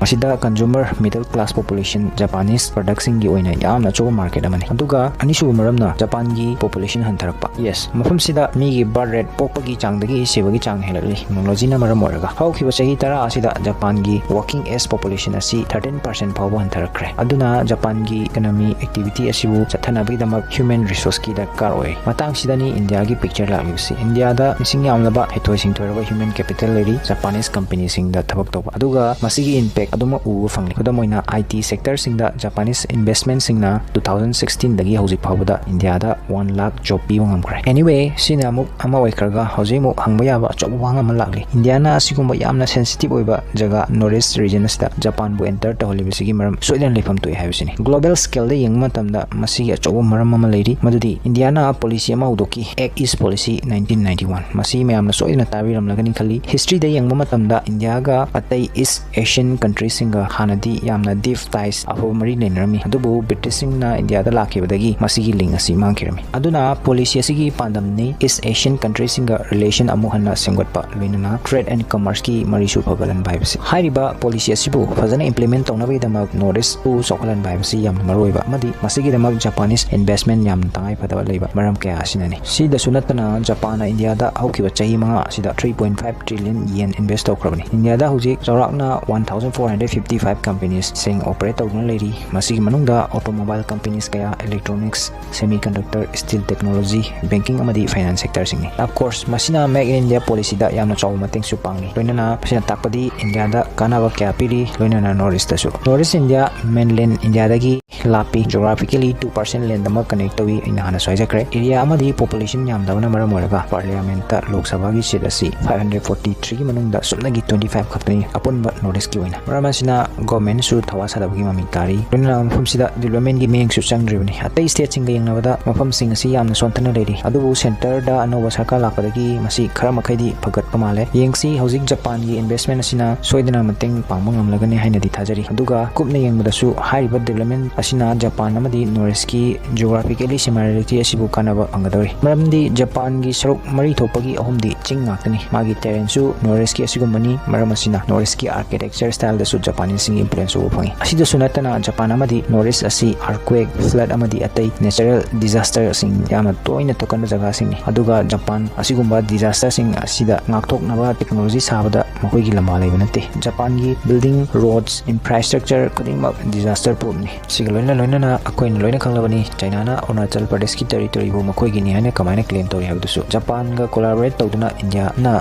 ꯃꯁꯤꯗ consumer middle class population Japanese product ꯁꯤꯡꯒꯤ ꯑꯣꯏꯅ ꯌꯥꯝꯅ ꯑꯆꯧꯕ market ꯑꯃꯅꯤ꯫ ꯑꯗꯨꯒ ꯑꯅꯤꯁꯨꯕ ꯃꯔꯝꯅ ꯖꯄꯥꯟꯒꯤ population ꯍꯟꯊꯔꯛꯄ꯫ Yes, ꯃꯐꯝꯁꯤꯗ ꯃꯤꯒꯤ birth rate, ꯄꯣꯛꯄꯒꯤ ꯆꯥꯡꯗꯒꯤ ꯁꯤꯕꯒꯤ ꯆꯥꯡ ꯍꯦꯜꯂꯛꯂꯤ, technology ꯅ ꯃꯔꯝ ꯑꯣꯏꯔꯒ꯫ ꯍꯧꯈꯤꯕ ꯆꯍꯤ ꯇꯔꯥ ꯑꯁꯤꯗ ꯖꯄꯥꯟꯒꯤ working age population ꯑꯁꯤ thirteen percent ꯐꯥꯎꯕ ꯍꯟꯊꯔꯛꯈ꯭ꯔꯦ꯫ ꯑꯗꯨꯅ ꯖꯄꯥꯟꯒꯤ economy activity ꯑꯁꯤꯕꯨ ꯆꯠꯊꯅꯕꯒꯤꯗꯃꯛ human resource ꯀꯤ ꯗꯔꯀꯥꯔ ꯑꯣꯏ꯫ ꯃꯇꯥꯡꯁꯤꯗꯅꯤ ꯏꯟꯗꯤꯌꯥꯒꯤ picture ꯂꯥꯛꯂꯤꯕꯁꯤ꯫ ꯏꯟꯗꯤꯌꯥꯗ ꯃꯁꯤꯡ ꯌꯥꯝꯂꯕ ꯍꯩꯊꯣꯏ ꯁꯤꯡꯊꯣꯏꯔꯕ human capital ꯂꯩꯔꯤ, Japanese company ꯁꯤꯡꯗ ꯊꯕꯛ ꯇꯧꯕ꯫ ꯑꯗꯨꯒ ꯃꯁꯤꯒꯤ impact ꯑꯗꯨꯃꯛ ꯎꯕ ꯐꯪꯂꯤ꯫ ꯈꯨꯗꯝ ꯑꯣꯏꯅ, I T sector ꯁꯤꯡꯗ Japanese investment ꯁꯤꯡꯅ two thousand sixteen ꯗꯒꯤ ꯍꯧꯖꯤꯛ ꯐꯥꯎꯕꯗ ꯏꯟꯗꯤꯌꯥꯗ one lakh job ꯄꯤꯕ ꯉꯝꯈ꯭ꯔꯦ꯫ Anyway, ꯁꯤꯅ ꯑꯃꯨꯛ ꯑꯃ ꯑꯣꯏꯈ꯭ꯔꯒ, ꯍꯧꯖꯤꯛ ꯑꯃꯨꯛ ꯍꯪꯕ ꯌꯥꯕ ꯑꯆꯧꯕ ꯋꯥꯍꯪ ꯑꯃ ꯂꯥꯛꯂꯤ꯫ ꯏꯟꯗꯤꯌꯥꯅ ꯑꯁꯤꯒꯨꯝꯕ ꯌꯥꯝꯅ sensitive ꯑꯣꯏꯕ ꯖꯒꯥ North East region ꯑꯁꯤꯗ ꯖꯄꯥꯟꯕꯨ enter ꯇꯧꯍꯜꯂꯤꯕꯁꯤꯒꯤ ꯃꯔꯝ ꯁꯣꯏꯗꯅ ꯂꯩꯐꯝ ꯊꯣꯛꯏ ꯍꯥꯏꯕꯁꯤꯅꯤ꯫ Global scale ꯗ ꯌꯦꯡꯕ ꯃꯇꯝꯗ ꯃꯁꯤꯒꯤ ꯑꯆꯧꯕ ꯃꯔꯝ ꯑꯃ ꯂꯩꯔꯤ, ꯃꯗꯨꯗꯤ ꯏꯟꯗꯤꯌꯥꯅ policy ꯑꯃ ꯍꯧꯗꯣꯛꯈꯤ, Act East Policy nineteen ninety-one꯫ ꯃꯁꯤ ꯃꯌꯥꯝꯅ ꯁꯣꯏꯗꯅ ꯇꯥꯕꯤꯔꯝꯂꯒꯅꯤ ꯈꯜꯂꯤ꯫ History ꯗ ꯌꯦꯡꯕ ꯃꯇꯝꯗ ꯏꯟꯗꯤꯌꯥꯒ ꯑꯇꯩ East Asian country ꯁꯤꯡꯒ ꯍꯥꯟꯅꯗꯤ ꯌꯥꯝꯅ deep ties, ꯑꯐꯕ ꯃꯔꯤ ꯂꯩꯅꯔꯝꯃꯤ, ꯑꯗꯨꯕꯨ British ꯁꯤꯡꯅ ꯏꯟꯗꯤꯌꯥꯗ ꯂꯥꯛꯈꯤꯕꯗꯒꯤ ꯃꯁꯤꯒꯤ link ꯑꯁꯤ ꯃꯥꯡꯈꯤꯔꯝꯃꯤ꯫ ꯑꯗꯨꯅ policy ꯑꯁꯤꯒꯤ ꯄꯥꯟꯗꯝꯅꯤ East Asian country ꯁꯤꯡꯒ relation ꯑꯃꯨꯛ ꯍꯟꯅ ꯁꯦꯝꯒꯠꯄ, ꯂꯣꯏꯅꯅ trade and commerce ꯀꯤ ꯃꯔꯤꯁꯨ ꯐꯒꯠꯍꯟꯕ ꯍꯥꯏꯕꯁꯤ꯫ ꯍꯥꯏꯔꯤꯕ policy ꯑꯁꯤꯕꯨ ꯐꯖꯅ implement ꯇꯧꯅꯕꯒꯤꯗꯃꯛ North East ꯄꯨ ꯆꯥꯎꯈꯠꯍꯟꯕ ꯍꯥꯏꯕꯁꯤ ꯌꯥꯝꯅ ꯃꯔꯨꯑꯣꯏꯕ ꯑꯃꯗꯤ ꯃꯁꯤꯒꯤꯗꯃꯛ Japanese investment ꯌꯥꯝꯅ ꯇꯉꯥꯏ ꯐꯗꯕ ꯂꯩꯕ ꯃꯔꯝ ꯀꯌꯥ ꯑꯁꯤꯅꯅꯤ꯫ ꯁꯤꯗꯁꯨ ꯅꯠꯇꯅ, ꯖꯄꯥꯟꯅ ꯏꯟꯗꯤꯌꯥꯗ ꯍꯧꯈꯤꯕ ꯆꯍꯤ ꯃꯉꯥ ꯑꯁꯤꯗ three point five trillion yen invest ꯇꯧꯈ꯭ꯔꯕꯅꯤ꯫ ꯏꯟꯗꯤꯌꯥꯗ ꯍꯧꯖꯤꯛ ꯆꯥꯎꯔꯥꯛꯅ one thousand four hundred fifty five companies ꯁꯤꯡ operate ꯇꯧꯗꯨꯅ ꯂꯩꯔꯤ꯫ ꯃꯁꯤꯒꯤ ꯃꯅꯨꯡꯗ automobile companies ꯀꯌꯥ, electronics, semiconductor, steel technology, banking ꯑꯃꯗꯤ finance sector ꯁꯤꯡꯅꯤ꯫ Of course, ꯃꯁꯤꯅ Make in India policy ꯗ ꯌꯥꯝꯅ ꯆꯥꯎꯕ ꯃꯇꯦꯡꯁꯨ ꯄꯥꯡꯂꯤ꯫ ꯂꯣꯏꯅꯅ ꯃꯁꯤꯅ ꯇꯥꯛꯄꯗꯤ ꯏꯟꯗꯤꯌꯥꯗ ꯀꯥꯟꯅꯕ ꯀꯌꯥ ꯄꯤꯔꯤ, ꯂꯣꯏꯅꯅ North East ꯇꯁꯨ꯫ North East India mainland ꯏꯟꯗꯤꯌꯥꯗꯒꯤ ꯂꯥꯞꯄꯤ, geographically two percent land ꯑꯃ connect ꯇꯧꯏ, ꯑꯩꯅ ꯍꯥꯟꯅꯁꯨ ꯍꯥꯏꯖꯈ꯭ꯔꯦ꯫ Area ꯑꯃꯗꯤ population ꯌꯥꯝꯗꯕꯅ ꯃꯔꯝ ꯑꯣꯏꯔꯒ parliament ꯇ Lok Sabha ꯒꯤ seat ꯑꯁꯤ five hundred forty three ꯒꯤ ꯃꯅꯨꯡꯗ ꯁꯨꯞꯅꯒꯤ twenty five ꯈꯛꯇꯅꯤ ꯑꯄꯨꯟꯕ North East ꯀꯤ ꯑꯣꯏꯅ꯫ ꯃꯔꯝ ꯑꯁꯤꯅ ꯒꯣꯔꯃꯦꯟꯁꯨ ꯊꯋꯥ ꯁꯥꯗꯕꯒꯤ ꯃꯃꯤ ꯇꯥꯔꯤ꯫ ꯂꯣꯏꯅꯅ ꯃꯐꯝꯁꯤꯗ ꯗꯤꯕ꯭ꯂꯞꯃꯦꯟꯒꯤ ꯃꯤꯠꯌꯦꯡꯁꯨ ꯆꯪꯗ꯭ꯔꯤꯕꯅꯤ꯫ ꯑꯇꯩ ꯁ꯭ꯇꯦꯠꯁꯤꯡꯒ ꯌꯦꯡꯅꯕꯗ ꯃꯐꯝꯁꯤꯡ ꯑꯁꯤ ꯌꯥꯝꯅ ꯁꯣꯟꯊꯅ ꯂꯩꯔꯤ꯫ ꯑꯗꯨꯕꯨ ꯁꯦꯟꯇꯔꯗ ꯑꯅꯧꯕ ꯁꯔꯀꯥꯔ ꯂꯥꯛꯄꯗꯒꯤ ꯃꯁꯤ ꯈꯔ ꯃꯈꯩꯗꯤ ꯐꯒꯠꯄ ꯃꯥꯜꯂꯦ꯫ ꯌꯦꯡꯁꯤ, ꯍꯧꯖꯤꯛ ꯖꯄꯥꯟꯒꯤ ꯏꯟꯚꯦꯁꯃꯦꯟ ꯑꯁꯤꯅ ꯁꯣꯏꯗꯅ ꯃꯇꯦꯡ ꯄꯥꯡꯕ ꯉꯝꯂꯒꯅꯤ ꯍꯥꯏꯅꯗꯤ ꯊꯥꯖꯔꯤ꯫ ꯑꯗꯨꯒ ꯀꯨꯞꯅ ꯌꯦꯡꯕꯗꯁꯨ ꯍꯥꯏꯔꯤꯕ ꯗꯤꯕ꯭ꯂꯞꯃꯦꯟ ꯑꯁꯤꯅ ꯖꯄꯥꯟ ꯑꯃꯗꯤ ꯅꯣꯔꯠ ꯏꯁꯀꯤ ꯖꯤꯑꯣꯒ꯭ꯔꯥꯐꯤꯀꯦꯂꯤ ꯁꯤꯃꯤꯂꯔꯤꯇꯤ ꯑꯁꯤꯕꯨ ꯀꯥꯟꯅꯕ ꯐꯪꯒꯗꯧꯔꯤ꯫ ꯃꯔꯝꯗꯤ ꯖꯄꯥꯟꯒꯤ ꯁꯔꯨꯛ ꯃꯔꯤ ꯊꯣꯛꯄꯒꯤ ꯑꯍꯨꯝꯗꯤ ꯆꯤꯡ ꯉꯥꯛꯇꯅꯤ꯫ ꯃꯥꯒꯤ ꯇꯦꯔꯦꯟꯁꯨ ꯅꯣꯔꯠ ꯏꯁꯀꯤ ꯑꯁꯤꯒꯨꯝꯕꯅꯤ꯫ ꯃꯔꯝ ꯑꯁꯤꯅ ꯅꯣꯔꯠ ꯏꯁꯀꯤ ꯑꯥꯔꯀꯤꯇꯦꯛꯆꯔ ꯁ꯭ꯇꯥꯏꯜꯗꯁꯨ ꯖꯄꯥꯅꯤꯁꯁꯤꯡꯒꯤ ꯏꯟꯐ꯭ꯂꯨꯌꯦꯟꯁ ꯎꯕ ꯐꯪꯉꯤ꯫ ꯑꯁꯤꯗꯁꯨ ꯅꯠꯇꯅ ꯖꯄꯥꯟ ꯑꯃꯗꯤ ꯅꯣꯔꯠ ꯏꯁ ꯑꯁꯤ ꯑꯥꯔꯊꯀ꯭ꯋꯦꯛ, ꯐ꯭ꯂꯗ ꯑꯃꯗꯤ ꯑꯇꯩ ꯅꯦꯆꯔꯦꯜ ꯗꯤꯖꯥꯁꯇꯔꯁꯤꯡ ꯌꯥꯝꯅ ꯇꯣꯏꯅ ꯊꯣꯛꯀꯟꯕ ꯖꯒꯥꯁꯤꯡꯅꯤ꯫ ꯑꯗꯨꯒ ꯖꯄꯥꯟ ꯑꯁꯤꯒꯨꯝꯕ ꯗꯤꯖꯥꯁꯇꯔꯁꯤꯡ ꯑꯁꯤꯗ ꯉꯥꯛꯊꯣꯛꯅꯕ ꯇꯦꯛꯅꯣꯂꯣꯖꯤ ꯁꯥꯕꯗ ꯃꯈꯣꯏꯒꯤ ꯂꯝꯕꯥ ꯂꯩꯕ ꯅꯠꯇꯦ꯫ ꯖꯄꯥꯟꯒꯤ ꯕꯤꯜꯗꯤꯡ, ꯔꯣꯗꯁ, ꯏꯟꯐ꯭ꯔꯥꯁ꯭ꯇ꯭ꯔꯛꯆꯔ ꯈꯨꯗꯤꯡꯃꯛ ꯗꯤꯖꯥꯁꯇꯔ ꯄ꯭ꯔꯨꯐꯅꯤ꯫ ꯁꯤꯒ ꯂꯣꯏꯅ ꯂꯣꯏꯅꯅ ꯑꯩꯈꯣꯏꯅ ꯂꯣꯏꯅ ꯈꯪꯂꯕꯅꯤ, ꯆꯥꯏꯅꯥꯅ ꯑꯔꯨꯅꯥꯆꯜ ꯄ꯭ꯔꯗꯦꯁꯀꯤ ꯇꯦꯔꯤꯇꯣꯔꯤꯕꯨ ꯃꯈꯣꯏꯒꯤꯅꯤ ꯍꯥꯏꯅ ꯀꯃꯥꯏꯅ ꯀ꯭ꯂꯦꯝ ꯇꯧꯔꯤ ꯍꯥꯏꯕꯗꯨꯁꯨ꯫ ꯖꯄꯥꯟꯒ ꯀꯣꯂꯥꯕꯣꯔꯦꯠ ꯇꯧꯗꯨꯅ ꯏꯟꯗꯤꯌꯥꯅ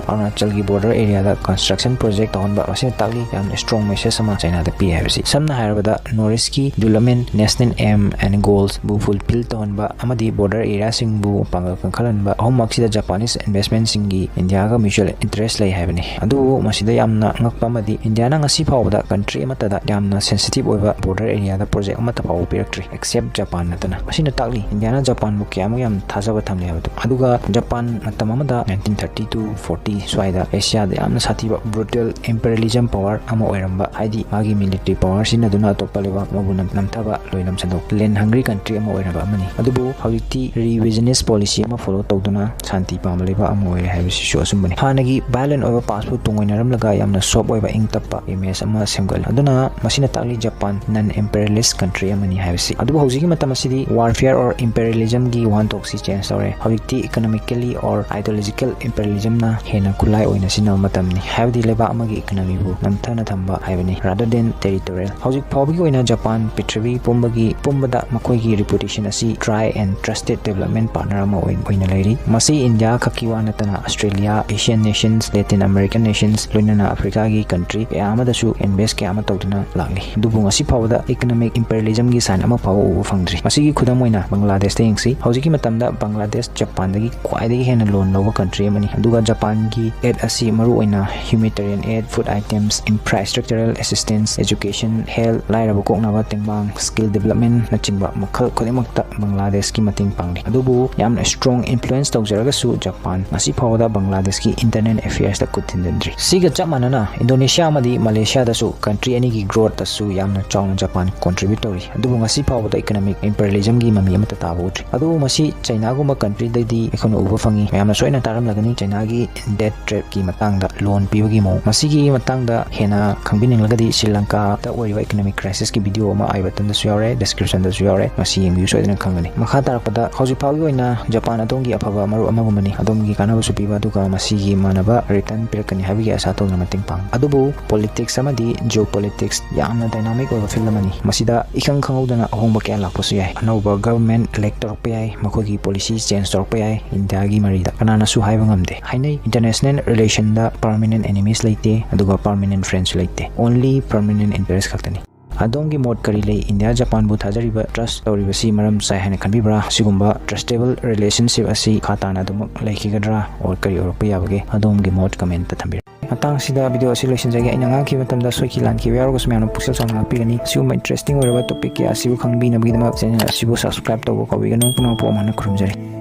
ꯑꯔꯨꯅꯥꯆꯜꯒꯤ ꯕꯣꯔꯗꯔ ꯑꯦꯔꯤꯌꯥꯗ ꯀꯟꯁꯇ꯭ꯔꯛꯁꯟ ꯄ꯭ꯔꯣꯖꯦꯛ ꯇꯧꯍꯟꯕ, ꯃꯁꯤꯅ ꯇꯥꯛꯂꯤ ꯌꯥꯝꯅ ꯁ꯭ꯇꯔꯣꯡ ꯃꯦꯁꯦꯖ ꯑꯃ ꯆꯥꯏꯅꯥꯗ ꯄꯤ ꯍꯥꯏꯕꯁꯤ꯫ ꯁꯝꯅ ꯍꯥꯏꯔꯕꯗ, ꯅꯣꯔꯠ ꯏꯁꯀꯤ ꯗꯤꯕ꯭ꯂꯞꯃꯦꯟ, ꯅꯦꯁꯅꯦꯜ ꯑꯦꯝ ꯑꯦꯟ ꯒꯣꯜꯁꯕꯨ ꯐꯨꯜꯐꯤꯜ ꯇꯧꯍꯟꯕ ꯑꯃꯗꯤ ꯕꯣꯔꯗꯔ ꯑꯦꯔꯤꯌꯥꯁꯤꯡꯕꯨ ꯄꯥꯡꯒꯜ ꯀꯟꯈꯠꯍꯟꯕ, ꯑꯍꯨꯝꯃꯛꯁꯤꯗ ꯖꯄꯥꯅꯤꯁ ꯏꯟꯚꯦꯁꯃꯦꯟꯁꯤꯡꯒꯤ ꯏꯟꯗꯤꯌꯥꯒ ꯃ꯭ꯌꯨꯆꯨꯋꯦꯜ ꯏꯟꯇꯔꯦꯁ ꯂꯩ ꯍꯥꯏꯕꯅꯤ꯫ ꯑꯗꯨꯕꯨ ꯃꯁꯤꯗ ꯌꯥꯝꯅ ꯑꯉꯛꯄ ꯑꯃꯗꯤ ꯏꯟꯗꯤꯌꯥꯅ ꯉꯁꯤ ꯐꯥꯎꯕꯗ ꯀꯟꯇ꯭ꯔꯤ ꯑꯃꯠꯇꯗ ꯌꯥꯝꯅ ꯁꯦꯟꯁꯤꯇꯤꯚ ꯑꯣꯏꯕ ꯕꯣꯔꯗꯔ ꯑꯦꯔꯤꯌꯥꯗ ꯄ꯭ꯔꯣꯖꯦꯛ ꯑꯃꯠꯇ ꯐꯥꯎꯕ ꯄꯤꯔꯛꯇ꯭ꯔꯤ, ꯑꯦꯛꯁꯦꯞ ꯖꯄꯥꯟ ꯅꯠꯇꯅ꯫ ꯃꯁꯤꯅ ꯇꯥꯛꯂꯤ ꯏꯟꯗꯤꯌꯥꯅ ꯖꯄꯥꯟꯕꯨ ꯀꯌꯥꯃꯨꯛ ꯌꯥꯝ ꯊꯥꯖꯕ ꯊꯝꯂꯤ ꯍꯥꯏꯕꯗꯨ꯫ ꯑꯗꯨꯒ ꯖꯄꯥꯟ ꯃꯇꯝ ꯑꯃꯗ ꯅꯥꯏꯟꯇꯤꯟ ꯊꯥꯔꯇꯤ ꯇꯨ ꯐꯣꯔꯇꯤ ꯁ꯭ꯋꯥꯏꯗ ꯑꯦꯁꯤꯌꯥꯗ ꯌꯥꯝꯅ ꯁꯥꯊꯤꯕ ꯕ꯭ꯔꯨꯇꯦꯜ ꯏꯝꯄꯦꯔꯤꯌꯦꯂꯤꯖꯝ ꯄꯋꯥꯔ ꯑꯃ ꯑꯣꯏꯔꯝꯕ, ꯍꯥꯏꯗꯤ ꯃꯥꯒꯤ ꯃꯤꯂꯤꯇꯔꯤ ꯄꯋꯥꯔ ꯁꯤꯖꯤꯟꯅꯗꯨꯅ ꯑꯇꯣꯞꯄ ꯂꯩꯕꯥꯛ ꯑꯃꯕꯨ ꯅꯝ-, ꯅꯝꯊꯕ, ꯂꯣꯏꯅꯝ ꯁꯟꯗꯣꯛ, ꯂꯦꯟ ꯍꯪꯒ꯭ꯔꯤ ꯀꯟꯇ꯭ꯔꯤ ꯑꯃ ꯑꯣꯏꯔꯕ ꯑꯃꯅꯤ꯫ ꯑꯗꯨꯕꯨ ꯍꯧꯖꯤꯛꯇꯤ ꯔꯤꯚꯤꯖꯅꯤꯁ ꯄꯣꯂꯤꯁꯤ ꯑꯃ ꯐꯣꯂꯣ ꯇꯧꯗꯨꯅ ꯁꯥꯟꯇꯤ ꯄꯥꯝꯕ ꯂꯩꯕꯥꯛ ꯑꯃ ꯑꯣꯏꯔꯦ ꯍꯥꯏꯕꯁꯤꯁꯨ ꯑꯆꯨꯝꯕꯅꯤ꯫ ꯍꯥꯟꯅꯒꯤ ꯚꯥꯏꯑꯣꯂꯦꯟ ꯑꯣꯏꯕ ꯄꯥꯁꯄꯨ ꯇꯨꯡꯑꯣꯏꯅꯔꯝꯂꯒ ꯌꯥꯝꯅ ꯁꯣꯐ ꯑꯣꯏꯕ, ꯏꯪ ꯇꯞꯄ ꯏꯃꯦꯖ ꯑꯃ ꯁꯦꯝꯒꯠꯂꯤ꯫ ꯑꯗꯨꯅ ꯃꯁꯤꯅ ꯇꯥꯛꯂꯤ ꯖꯄꯥꯟ ꯅꯟ ꯏꯝꯄꯦꯔꯤꯌꯦꯂꯤꯁ ꯀꯟꯇ꯭ꯔꯤ ꯑꯃꯅꯤ ꯍꯥꯏꯕꯁꯤ꯫ ꯑꯗꯨꯕꯨ ꯍꯧꯖꯤꯛꯀꯤ ꯃꯇꯝ ꯑꯁꯤꯗꯤ warfare or imperialismꯒꯤ ꯋꯥꯍꯟꯊꯣꯛꯁꯤ ꯆꯦꯟꯖ ꯇꯧꯔꯦ꯫ ꯍꯧꯖꯤꯛꯇꯤ economically or ideological imperialismꯅ ꯍꯦꯟꯅ ꯈꯨꯠꯂꯥꯏ ꯑꯣꯏꯅ ꯁꯤꯖꯤꯟꯅꯕ ꯃꯇꯝꯅꯤ, ꯍꯥꯏꯕꯗꯤ ꯂꯩꯕꯥꯛ ꯑꯃꯒꯤ ꯏꯀꯣꯅꯣꯃꯤꯕꯨ ꯅꯝꯊꯅ ꯊꯝꯕ ꯍꯥꯏꯕꯅꯤ, rather than territorial꯫ ꯍꯧꯖꯤꯛ ꯐꯥꯎꯕꯒꯤ ꯑꯣꯏꯅ ꯖꯄꯥꯟ ꯄ꯭ꯔꯤꯊꯤꯕꯤ ꯄꯨꯝꯕꯒꯤ, ꯄꯨꯝꯕꯗ ꯃꯈꯣꯏꯒꯤ reputation ꯑꯁꯤ try and trusted development partner ꯑꯃ ꯑꯣꯏ-, ꯑꯣꯏꯅ ꯂꯩꯔꯤ꯫ ꯃꯁꯤ ꯏꯟꯗꯤꯌꯥ ꯈꯛꯀꯤ ꯋꯥ ꯅꯠꯇꯅ Australia, Asian nations, Latin American nations, ꯂꯣꯏꯅꯅ ꯑꯐ꯭ꯔꯤꯀꯥꯒꯤ ꯀꯟꯇ꯭ꯔꯤ ꯀꯌꯥ ꯑꯃꯗꯁꯨ ꯏꯟꯚꯦꯁ ꯀꯌꯥ ꯑꯃ ꯇꯧꯗꯨꯅ ꯂꯥꯛꯂꯤ꯫ ꯑꯗꯨꯕꯨ ꯉꯁꯤ ꯐꯥꯎꯕꯗ economic imperialismꯒꯤ ꯁꯥꯏꯟ ꯑꯃ ꯐꯥꯎꯕ ꯎꯕ ꯐꯪꯗ꯭ꯔꯤ꯫ ꯃꯁꯤꯒꯤ ꯈꯨꯗꯝ ꯑꯣꯏꯅ ꯕꯪꯒ꯭ꯂꯥꯗꯦꯁꯇ ꯌꯦꯡꯁꯤ꯫ ꯍꯧꯖꯤꯛꯀꯤ ꯃꯇꯝꯗ ꯕꯪꯒ꯭ꯂꯥꯗꯦꯁ ꯖꯄꯥꯟꯗꯒꯤ ꯈ꯭ꯋꯥꯏꯗꯒꯤ ꯍꯦꯟꯅ ꯂꯣꯟ ꯂꯧꯕ ꯀꯟꯇ꯭ꯔꯤ ꯑꯃꯅꯤ꯫ ꯑꯗꯨꯒ ꯖꯄꯥꯟꯒꯤ ꯑꯦꯗ ꯑꯁꯤ ꯃꯔꯨꯑꯣꯏꯅ humanitarian aid, food items, infrastructure Assistance, Education, Health, ꯂꯥꯏꯔꯕ ꯀꯣꯛꯅꯕ ꯇꯦꯡꯕꯥꯡ, Skill Development ꯅꯆꯤꯡꯕ ꯃꯈꯜ ꯈꯨꯗꯤꯡꯃꯛꯇ ꯕꯪꯒ꯭ꯂꯥꯗꯦꯁꯀꯤ ꯃꯇꯦꯡ ꯄꯥꯡꯂꯤ꯫ ꯑꯗꯨꯕꯨ ꯌꯥꯝꯅ strong influence ꯇꯧꯖꯔꯒꯁꯨ ꯖꯄꯥꯟ ꯉꯁꯤ ꯐꯥꯎꯕꯗ ꯕꯪꯒ꯭ꯂꯥꯗꯦꯁꯀꯤ internal affairsꯇ ꯈꯨꯠ ꯊꯤꯟꯖꯤꯟꯗ꯭ꯔꯤ꯫ ꯁꯤꯒ ꯆꯞ ꯃꯥꯟꯅꯅ ꯏꯟꯗꯣꯅꯦꯁꯤꯌꯥ ꯑꯃꯗꯤ ꯃꯂꯦꯁꯤꯌꯥꯗꯁꯨ country ꯑꯅꯤꯒꯤ growthꯇꯁꯨ ꯌꯥꯝꯅ ꯆꯥꯎꯅ ꯖꯄꯥꯟ contribute ꯇꯧꯔꯤ꯫ ꯑꯗꯨꯕꯨ ꯉꯁꯤ ꯐꯥꯎꯕꯗ economic imperialismꯒꯤ ꯃꯃꯤ ꯑꯃꯠꯇ ꯇꯥꯕ ꯎꯗ꯭ꯔꯤ꯫ ꯑꯗꯨꯕꯨ ꯃꯁꯤ ꯆꯩꯅꯥꯒꯨꯝꯕ countryꯗꯗꯤ ꯑꯩꯈꯣꯏꯅ ꯎꯕ ꯐꯪꯉꯤ꯫ ꯃꯌꯥꯝꯅ ꯁꯣꯏꯅ ꯇꯥꯔꯝꯂꯒꯅꯤ ꯆꯩꯅꯥꯒꯤ debt trapꯀꯤ ꯃꯇꯥꯡꯗ, loan ꯄꯤꯕꯒꯤ ꯃꯑꯣꯡ꯫ ꯃꯁꯤꯒꯤ ꯃꯇꯥꯡꯗ ꯍꯦꯟꯅ ꯈꯪꯕꯤꯅꯤꯡꯂꯒꯗꯤ ꯁ꯭ꯔꯤ ꯂꯪꯀꯥꯗ ꯑꯣꯏꯔꯤꯕ economic crisisꯀꯤ video ꯑꯃ I buttonꯗꯁꯨ ꯌꯥꯎꯔꯦ, descriptionꯗꯁꯨ ꯌꯥꯎꯔꯦ, ꯃꯁꯤ ꯌꯦꯡꯕꯤꯌꯨ ꯁꯣꯏꯗꯅ ꯈꯪꯒꯅꯤ꯫ ꯃꯈꯥ ꯇꯥꯔꯛꯄꯗ ꯍꯧꯖꯤꯛ ꯐꯥꯎꯒꯤ ꯑꯣꯏꯅ ꯖꯄꯥꯟ ꯑꯗꯣꯝꯒꯤ ꯑꯐꯕ ꯃꯔꯨꯞ ꯑꯃꯒꯨꯝꯕꯅꯤ꯫ ꯑꯗꯣꯝꯒꯤ ꯀꯥꯟꯅꯕꯁꯨ ꯄꯤꯕ ꯑꯗꯨꯒ ꯃꯁꯤꯒꯤ ꯃꯥꯟꯅꯕ return ꯄꯤꯔꯛꯀꯅꯤ ꯍꯥꯏꯕꯒꯤ ꯑꯁꯥ ꯇꯧꯗꯨꯅ ꯃꯇꯦꯡ ꯄꯥꯡ꯫ ꯑꯗꯨꯕꯨ politics ꯑꯃꯗꯤ geopolitics ꯌꯥꯝꯅ dynamic ꯑꯣꯏꯕ field ꯑꯃꯅꯤ꯫ ꯃꯁꯤꯗ ꯏꯈꯪ ꯈꯪꯍꯧꯗꯅ ꯑꯍꯣꯡꯕ ꯀꯌꯥ ꯂꯥꯛꯄꯁꯨ ꯌꯥꯏ꯫ ꯑꯅꯧꯕ government elect ꯇꯧꯔꯛꯄ ꯌꯥꯏ, ꯃꯈꯣꯏꯒꯤ policy change ꯇꯧꯔꯛꯄ ꯌꯥꯏ꯫ ꯏꯟꯗꯤꯌꯥꯒꯤ ꯃꯔꯤꯗ ꯀꯅꯥꯅꯁꯨ ꯍꯥꯏꯕ ꯉꯝꯗꯦ꯫ ꯍꯥꯏꯅꯩ, international relationꯗ permanent enemies ꯂꯩꯇꯦ, ꯑꯗꯨꯒ permanent friendsꯁꯨ ꯂꯩꯇꯦ꯫ Only permanent interest ꯈꯛꯇꯅꯤ꯫ ꯑꯗꯣꯝꯒꯤ ꯃꯣꯠ ꯀꯔꯤ ꯂꯩ? ꯏꯟꯗꯤꯌꯥ ꯖꯄꯥꯟꯕꯨ ꯊꯥꯖꯔꯤꯕ, trust ꯇꯧꯔꯤꯕꯁꯤ ꯃꯔꯝ ꯆꯥꯏ ꯍꯥꯏꯅ ꯈꯟꯕꯤꯕ꯭ꯔꯥ? ꯑꯁꯤꯒꯨꯝꯕ trustable relationship ꯑꯁꯤ ꯃꯈꯥ ꯇꯥꯅ ꯑꯗꯨꯃꯛ ꯂꯩꯈꯤꯒꯗ꯭ꯔꯥ? Or ꯀꯔꯤ ꯑꯣꯏꯔꯛꯄ ꯌꯥꯕꯒꯦ? ꯑꯗꯣꯝꯒꯤ ꯃꯣꯠ commentꯇ ꯊꯝꯕꯤꯔꯝꯃꯨ꯫ ꯃꯇꯥꯡꯁꯤꯗ video ꯑꯁꯤ ꯂꯣꯏꯁꯤꯟꯖꯒꯦ꯫ ꯑꯩꯅ ꯉꯥꯡꯈꯤꯕ ꯃꯇꯝꯗ ꯁꯣꯏꯈꯤ ꯂꯥꯟꯈꯤꯕ ꯌꯥꯎꯔꯒꯁꯨ ꯃꯌꯥꯝꯅ ꯄꯨꯛꯆꯦꯜ ꯆꯥꯎꯅ ꯉꯥꯛꯄꯤꯒꯅꯤ꯫ ꯑꯁꯤꯒꯨꯝꯕ interesting ꯑꯣꯏꯔꯕ topic ꯀꯌꯥ ꯑꯁꯤꯕꯨ ꯈꯪꯕꯤꯅꯕꯒꯤꯗꯃꯛ channel ꯑꯁꯤꯕꯨ subscribe ꯇꯧꯕ ꯀꯥꯎꯕꯤꯒꯅꯨ꯫ ꯄꯨꯝꯅꯃꯛꯄꯨ ꯑꯃꯨꯛ ꯍꯟꯅ ꯈꯨꯔꯨꯝꯖꯔꯤ꯫